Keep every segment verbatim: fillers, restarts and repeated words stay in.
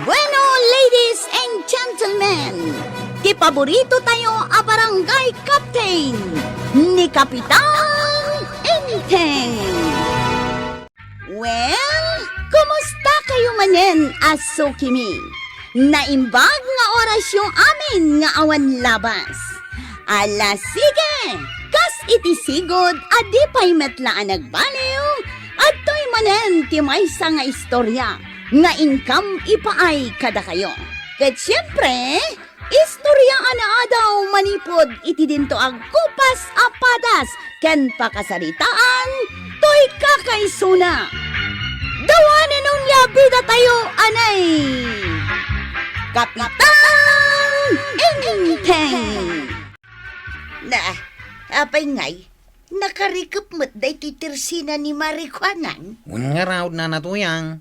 Bueno, ladies and gentlemen, ti paborito tayo a barangay captain, ni Kapitan Enteng. Well, kumusta kayo manen a sukimi? Naimbag nga orasyo amin nga awan labas. Ala, sige! Kas iti sigud a di pay met la a nagbaliw, adtoy manen ti maysa nga istorya nga inkam ipaay kadakayo. Ket siempre, istorya a naadaw manipud iti dinto a gupas a padas ken pakasaritaan toy kakaisuna. Dawanen onia bidatayo, anay! Kapitan Enteng! Na, apay ngay, nakarikep met daytoy tersina ni Marikuanang? Wen ngarud, Nana Tuyang.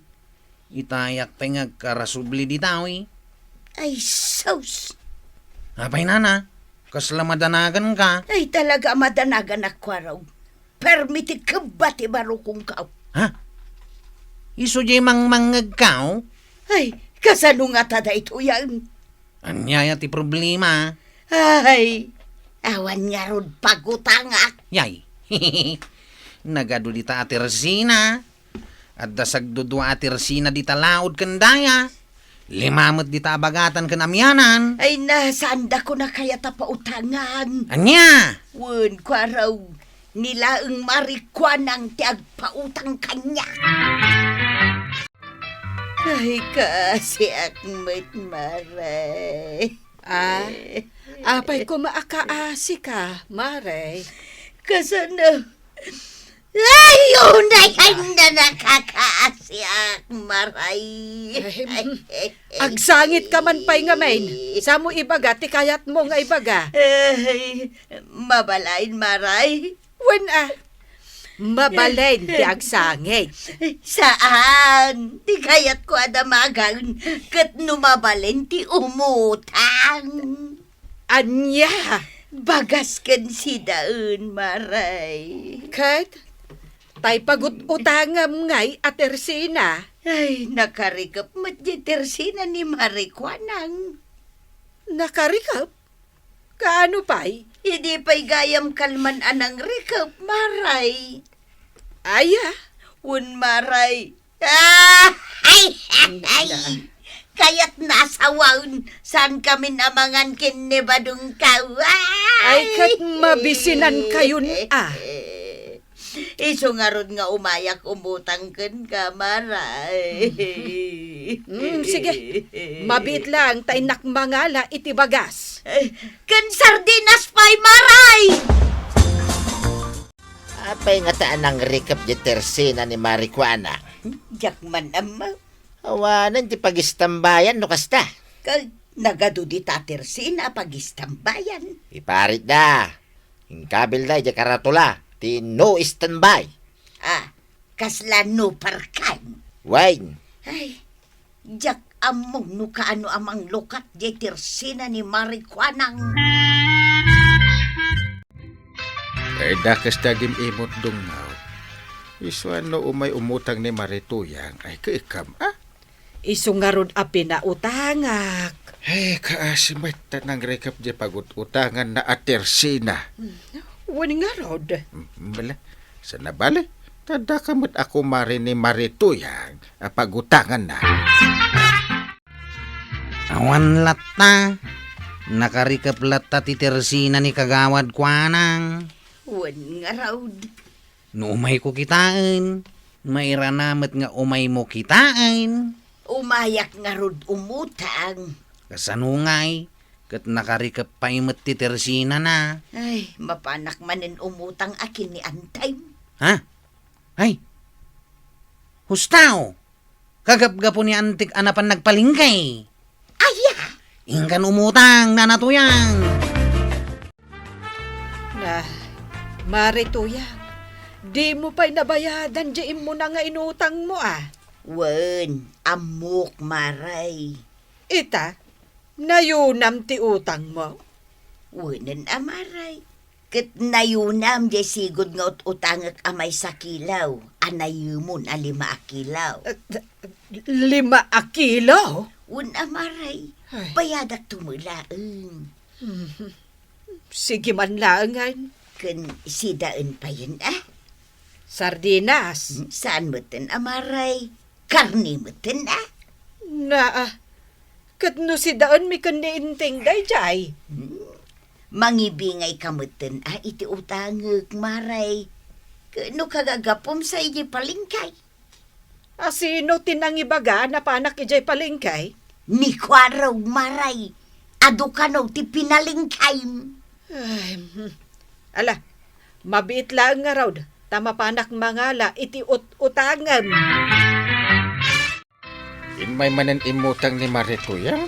Itayak pay nga agkarasubli dita, wi. Ay, sus! Apay, Nana? Kasla madanaganka? Ay, talaga a madanaganak, Kuarog. Permi ti kebba ti barukongko. Ha? Isu diay mangmangngegka? Ay, kasano ngata daytoyen? Ania aya ti problema? Ay, awan ngarud pagutangak. Yay. Nagadu dita a tersina. Adda sagdudua a tersina dita laud ken daya. Lima met dita a bagatan ken amianan. Ay, na, saandakon a kayat a pautangan. Ania? Wen, Kuarog, ni laeng Marikuanang ti agpautang kaniak. Ay, kaasiak met, Maray. Ah, apay koma a kaasika, Maray? Kasano? Ay, unay, ay, na nakakaasiak, Maray. Ay, mm, agsangit ka man pay ngamin. Samo ibaga ti kayatmo nga ibaga. Ay, mabalin, Maray. Wen a, mabalin ti agsangit. Saan? Ti kayatko a damagen ket no mabalin ti umutang. Ania? Bagas ken sidaen, Maray. Ket tay pagut-utangam ngay a tersina? Ay, nakarikep met diay tersina ni Marikuanang. Nakarikep? Kaano pay? Idi pay gayam kalman a nangrikep, Maray. Aya? Wen, Maray. Ah! Ay, ay, ay. Kayatna a sawen, saan kamin a mangan ken ni Badong Kaway? Ay, ket mabisinankayon, a. Isu ngarud nga umayak umutang kenka, Maray. Mm, sige. Mabiit lang ta innak mangala iti bagas. Eh, ken sardinas pay, Maray! Apay ngata a nangrikep diay tersina ni Marikuana? Diak man ammo. Awanen ti pagistambayan no kasta. Ket nagadu dita tersina a pagistambayan. Iparitda. Inkabilda idiay karatula ti no standby. Ah, kasla no parkan. Wen. Ay, diak ammo no kaano a manglukat diay tersina ni Marikuanang. Ay, dakes dagim imot, Dungngaw. Isu a no umay umutang ni Marituyang, ay, kekkam, a? Isu ngarud a pinautangak. Ay, kaasi met ta nangrikep diay pagut-utanganna a tersina. Hmm, wen ngarud. Hmm, bala, saan a bale, ta daka met a kumare ni Marituyang a pagutanganna. Awan latta, nakarikep latta ti tersina ni Kagawad Kuanang. Wen ngarud. No umayko kitaen, mairana met nga umaymo kitaen. Umayak ngarud umutang. Kasano ngay, ket nakarikep pay met ti tersinana? Ay, mapanak manen umutang a ken ni Antay. Ha? Ay, husto! Kagapgapo ni Antik a napan nagpalengke. Aya! Inkan umutang, Nana Tuyang! Na, Mare Tuyang, dimo pay nabayadan diay immuna nga inutangmo, a? Wen, ammok, Maray. Ita, nayunam ti utangmo? Wenen a, Maray. Ket nayunam diay sigud nga ut-utangek a maysa kilo a nayemon a lima a kilo. Eh, lima a kilo? Wen a, Maray. Ay. Bayadakto met laeng. Hmm. Sige man laengen. Ken sidaen payen, a? Sardinas. Hmm, saan metten a, Maray? Karne metten, a? Naa. Ket no sidaenmi ken ni Enteng daydiay? Hmm. Mangibingayka metten, a, iti utangek, Maray. Ket no kagagapum sa idiay palengke. A, sino ti nangibaga a napanak idiay palengke? Ni Kuarog, Maray. Adu kano ti pinalengkem. Ay, hmm. Ala, mabiit laeng ngarud, ta mapanak mangala iti ut-utangem. Immay manen immutang ni Mari Tuyang?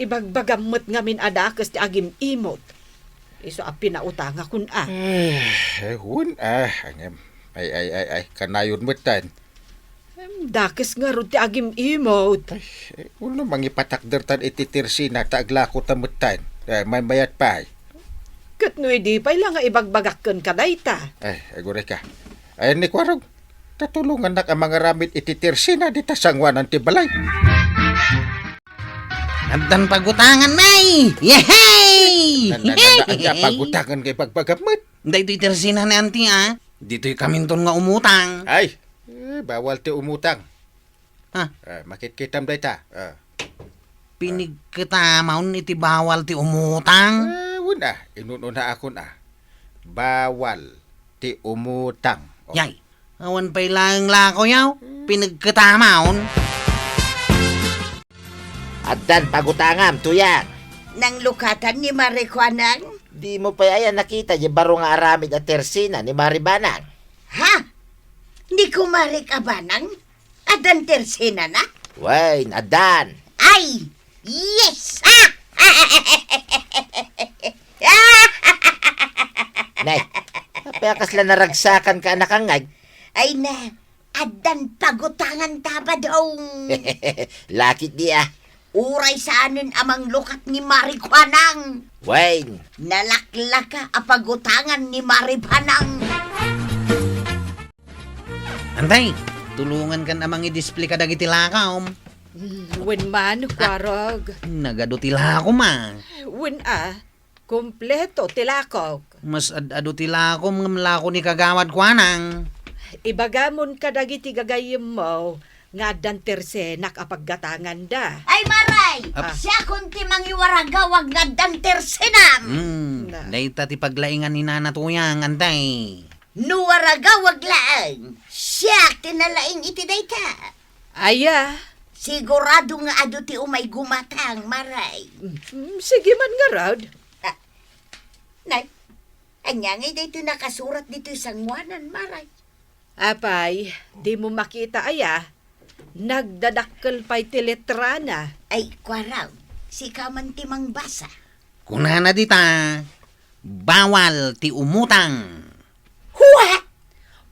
Ibagbagam met ngamin a dakes ti agim-imot. Isu a pinautangakon a. Eh, wen a, ngem. Ay, ay, ay, ay, kanayon metten. Em, dakes ngarud ti agim-imot. Ay, eh, uno mangipatakdertan iti tersena ta aglako ta metten. Eh, maymayat pay. Ket no idi pay la nga ibagbagak kenka dayta. Ay, agurayka. Ayan ni Kuarog. Tatulongannak a mangaramid iti tersena dita sangoanan ti balay. Addan pagutangan, Nay! Yehey! Na, na, na, ania pagutangan nga ibagbagam met? Daytoy tersena ni Auntie, a. Ditoy kaminton nga umutang. Ay, eh, bawal ti umutang. Ha? Eh, makitkitam dayta. Ah. Pinigketamon iti bawal ti umutang? Eh, wen a, inun-unaakon a. Bawal ti umutang. Oh. Yay, awan pay laeng lakoyo. Hmm. Pinigketamon. Addan pagutangam, Tuyang. Nanglukatan ni Mari Kuanang? Dimo pay aya nakita diay baro nga aramid a tersena ni Mari Banang? Ha? Ni kumarek a Banang? Addan tersenana? Wen, addan. Ay, yes! Nay, apay a kasla naragsakanka a nakangngeg? Ay na, addan pagutanganta, Badong. Lakit di a. Uray saanen a manglukat ni Mari Kuanang. Wen. Nalaklaka a pagutangan ni Mari Banang. Antay, tulongankan a mangidisplay kadagiti lakaom. Hmm, wen man, Kuarog. Nagadu ti lakom a. Wen a, kompleto ti lakok. Mas ad-adu ti lakom ngem lako ni Kagawad Kuanang. Ibagamon kadagiti gagayyemmo nga addan tersenak a paggatanganda. Ay, Maray! Ah. Siakon ti mangiwaragawag nga addan tersenam! Hmm, na. Dayta ti paglaingan ni Nana Tuyang, antay. No waragawag laeng, siak ti nalaing iti dayta. Aya. Sigurado nga adu ti umay gumatang, Maray. Mm, sige man ngarud. Ah, nay, ania ngay daytoy nakasurat ditoy sangoanan, Maray? Apay, dimo makita aya? Nagdadakkel pay ti letrana. Ay, Kuarog, sika man ti mangbasa. Kunana dita, bawal ti umutang. What?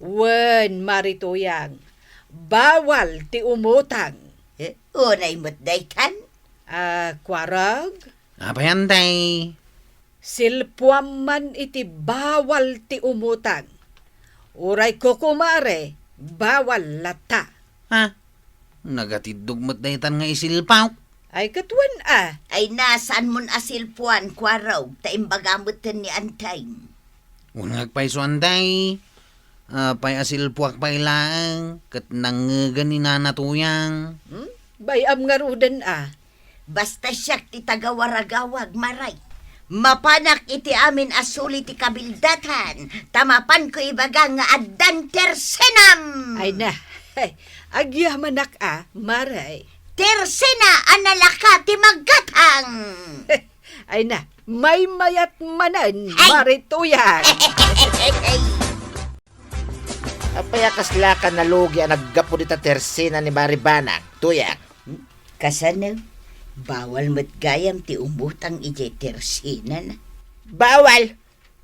Wen, Mari Tuyang, bawal ti umutang. Eh, unay met daytan? Ah, Kuarog? Apay, antay? Silpuam man iti bawal ti umutang. Uray kukumare, bawal latta. Ha? Nagatiddog met daytan nga isilpuak. Ay, ket wen a. Ay, na, saanmon a silpuan, Kuarog, ta imbaga metten ni Antay. Wen nga agpayso, Antay. Apay a silpuak pay laeng, ket nangngegen ni Nana Tuyang. Hmm? Bay-am ngaruden a. Basta siak ti tagawaragawag, Maray. Mapanak iti amin a suli ti kabildatan, ta mapanko ibaga nga addan tersenam! Ay na, agyamanak a, Maray. Tersena a nalaka ti maggatang! Ay na, maymayat manen, Ay! Mari Tuyang. Apay a kaslaka nalugi a naggapu dita tersena ni Mari Banang, Tuyang? Hmm? Kasano? Bawal met gayam ti umutang idiay tersenana. Bawal!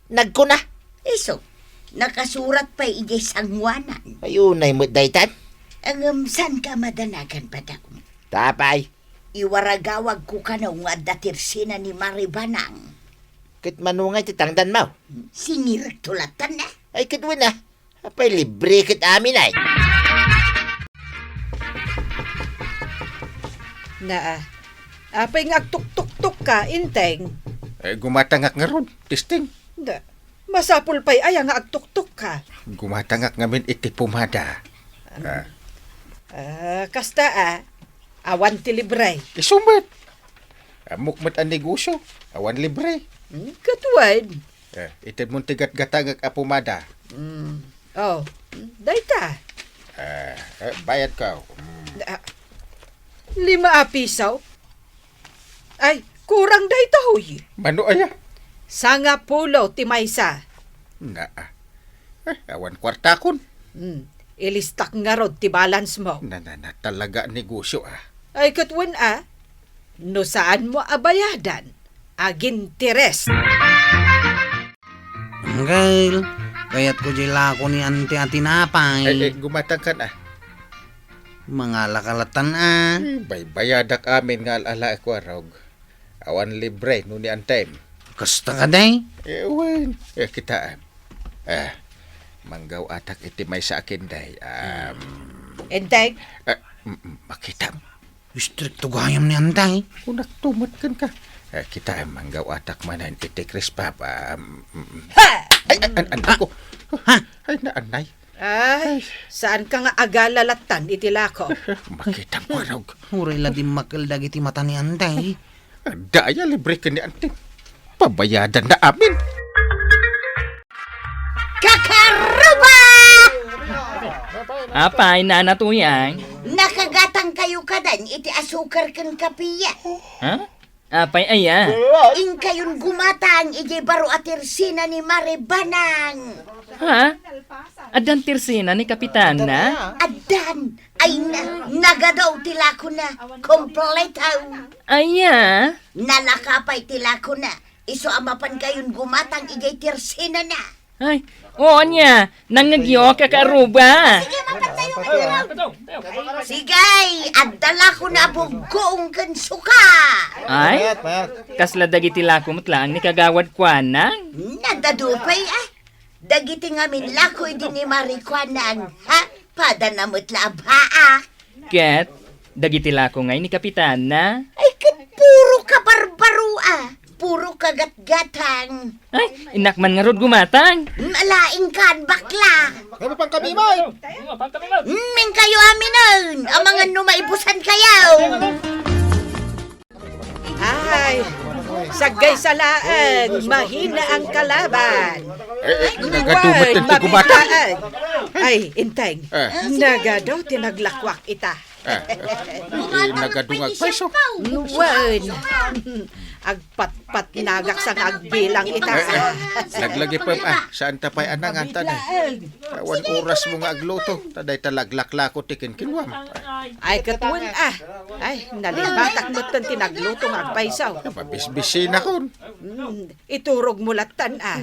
Nagkuna? Isu, nakasurat pay idiay sangoanan. Ay, unay met daytan? Ngem, saanka a madanagan, Badong? Ta apay? Iwaragawagko kano nga adda tersena ni Mari Banang. Ket mano ngay ti tangdanmo? Singirekto lattan a. Ay, ket wen a. Apay, libre ket amin ay. Naa. Apay nga agtuktuktok ka, Enteng? Eh, gumatangak ngarud, testing. Da, masapul pay aya nga agtuktok ka? Gumatangak ngamin iti pomada. Ah. Ah, kasta, ah. Awan ti libre. Isu met. Ammok met a negosyo. Awan libre. Hmm, ket wen. Eh, itedmon ti gatgatangek a pomada. Mm. Oh, dayta. Eh, eh, bayadko. Mm. Ah, lima a piso? Ay, kurang daytoy. Mano aya? Sangapulo ti maysa. Naa. Eh, awan kuartakon. Mm. Ilistak ngarud ti balance mo. Na, na, na, talaga negosyo, ah. Ay, ket wen, ah. No saanmo a bayadan, aginteres. Angel, kayatko diay lako ni Ante a tinapay. Ay, ay, gumatangkan, ah. Mangalaka lattan, ah. Eh, baybayadak amin nga al-alaek, Warog. Awan libre no ni Antem. Kasta kadi? Eh, wen. Eh, kitaem. Eh, manggaw-atak iti maysa a kinday. Um, Enteng? Eh, mm, mm, makitam. Istrikto gayam ni Antay. Kunak tumet kenka. Eh, kitaem, manggaw-atak manen iti Chris Papa. Mm, mm. Ha! Ay, ay, an-, an-, ko. Ha? Ay, naanay. Ay, saan ka nga agala lattan iti lako? Makitam, Warog. Uray la dimmakkel dagiti mata ni Antay. Daya libre ken ni Antay. Pabayadan na amin. Kakaruba! Apay, Nana Tuyang? Nakagatangkayo kadan iti asukar ken kape. Ha? Apay aya? Inkayon gumatang idiay baro a tersena ni Mare Banang. Ha? Addan tersena ni Kapitana? Addan. Ay na, nagadu ti lakona. Kompleto. Aya? Nalaka pay ti lakona. Isu a mapankayon gumatang idiay tersenana. Ay, o ania, nangngegyo, kakaruba. Sige, mapantayo kayo. Sige, adda lakona a buggoong ken suka. Ay, kasla dagiti lako met laeng ni Kagawad Kuanang? Nadadu pay, ah. Dagiti ngamin lako idi ni Mare Kuanang, ha? Padana met la a baak. Ket dagiti lako ngay ni Kapitana? Ay, ket puro kabarbaroa, puro kagatgatang. Ay, innak man ngarud gumatang. Malaingkan, bakla. Ano pang kami, May? Ming kayo aminen, amangan no maibusan kayo. Ay, saggay sa laeng, mahina ang kalaban. Eh, eh, nagadu met ti gumatang. Ay, Enteng, nagadu ti naglakwak ita. Ah, eh, nagadu nga agpayso. Wen. Agpatpatnagak sa nga agbilang ita. Eh, eh, naglagipem, ah, saan ta pay a nangan ta, eh. Awan orasmo nga agluto, ta dayta laglaklako ti kinkinuam. Ay, ket wen, ah. Ay, nalipatak metten ti nagluto nga agpayso. Mabisbisinakon. Mm, iturogmo lattan, ah.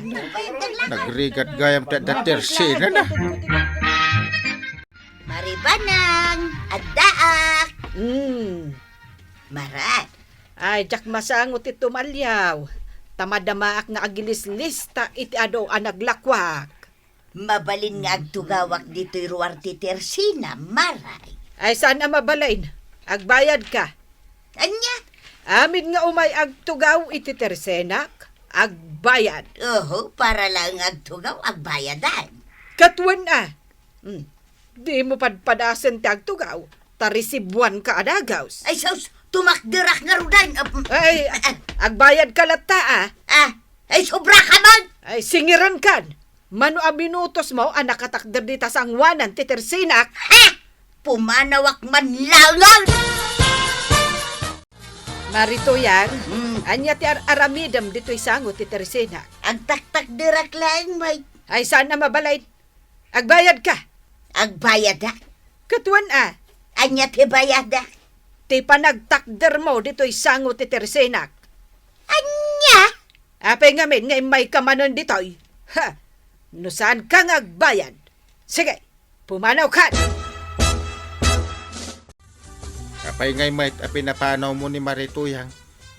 Nagrigat gayam ti adda tersenana. Mare Banang, addaak. Mm. Mare. Ay, diak masango ti tumaliaw. Ta madamaak nga agilislista iti adu a naglakwak. Mabalin nga agtugawak ditoy ruar ti tersena, Mare. Ay, saan a mabalin. Agbayadka. Ania? Amin nga umay agtugaw iti tersenak, agbayad. Oho, para laeng agtugaw, agbayadan. Ket wen a. Hmm. Dimo padpadasen ti agtugaw, ta resibuanka a dagus. Ay, sus, tumakderak ngaruden. Ap-, Ay, ah, ah. Agbayadka latta, ah. Ah, ay, sobraka man. Ay, singirenkan. Mano a binutosmo a nakatakder dita sangoanan ti tersenak? Ha? Pumanawak man laengen! Mare Tuyang, hmm, ania ti ar-aramidem ditoy sango ti tersenak? Agtaktakderak laeng, May. Ay, saan a mabalin. Agbayadka? Agbayadak. Ket wen a? Ania ti bayadak? Ti panagtakdermo ditoy sango ti tersenak. Ania? Apay ngamin nga immayka manen ditoy? Ha! No saanka nga agbayad, sige, pumanawkan! Apay ngay met a pinapanawmo ni Mare Tuyang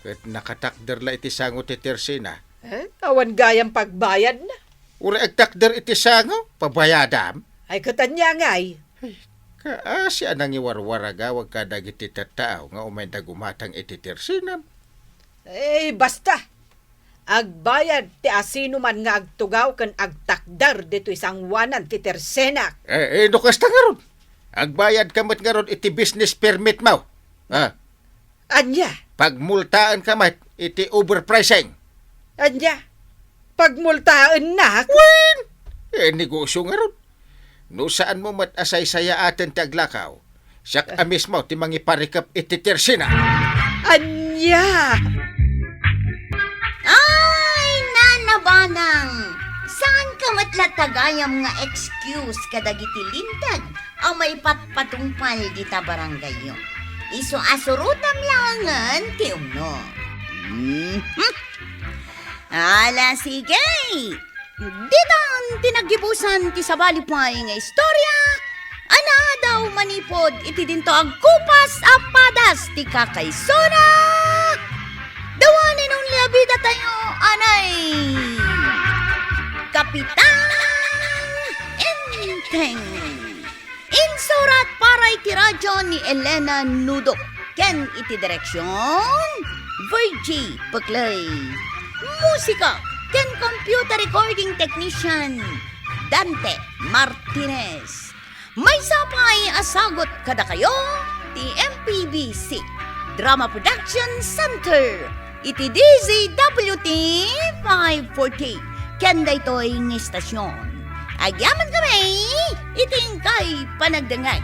ket nakatakder la iti sango ti tersena? Eh, awan gayam pagbayadna. Uray agtakder iti sango, pabayadam? Ay, ket ania ngay? Ay, Asi a nangiwarwaragawag kadagiti tattao nga umayda gumatang iti tersenam. Eh, basta! Agbayad ti asinoman nga agtugaw ken agtakder ditoy sangoanan ti tersenak. Eh, eh, no kasta ngarud, agbayadka met ngarud iti business permit mo. Ah, Ania? Pagmultaenka met iti overpricing. Ania? Pagmultaennak? Wen! Eh, negosyo ngarud. No saanmo met a saysayaaten ti aglakaw, siak a mismo ti mangiparikep iti tersena. Ania? Ay, Nana Banang! Saanka met la tagayam nga excuse kadagiti linteg a maipatpatungpal dita barangayyo. Isu a surotam laengen ti umno. Mhm. Ala, sige! Ditan ti naggibusan ti sabali pay nga istorya a naadaw manipud iti dinto agkupas a padas ti kakaisuna. The one and only a bidatayo, anay Kapitan Enteng. Insurat para iti radyo ni Elena Nudo ken iti direksion, Virgie Peclay. Musika ken computer recording technician, Dante Martinez. Maysa pay a sagut kadakayo ti M P B C Drama Production Center iti D Z W T five forty. Ken daytoy nga istasyon, agyamankami iti inkay panagdengngeg.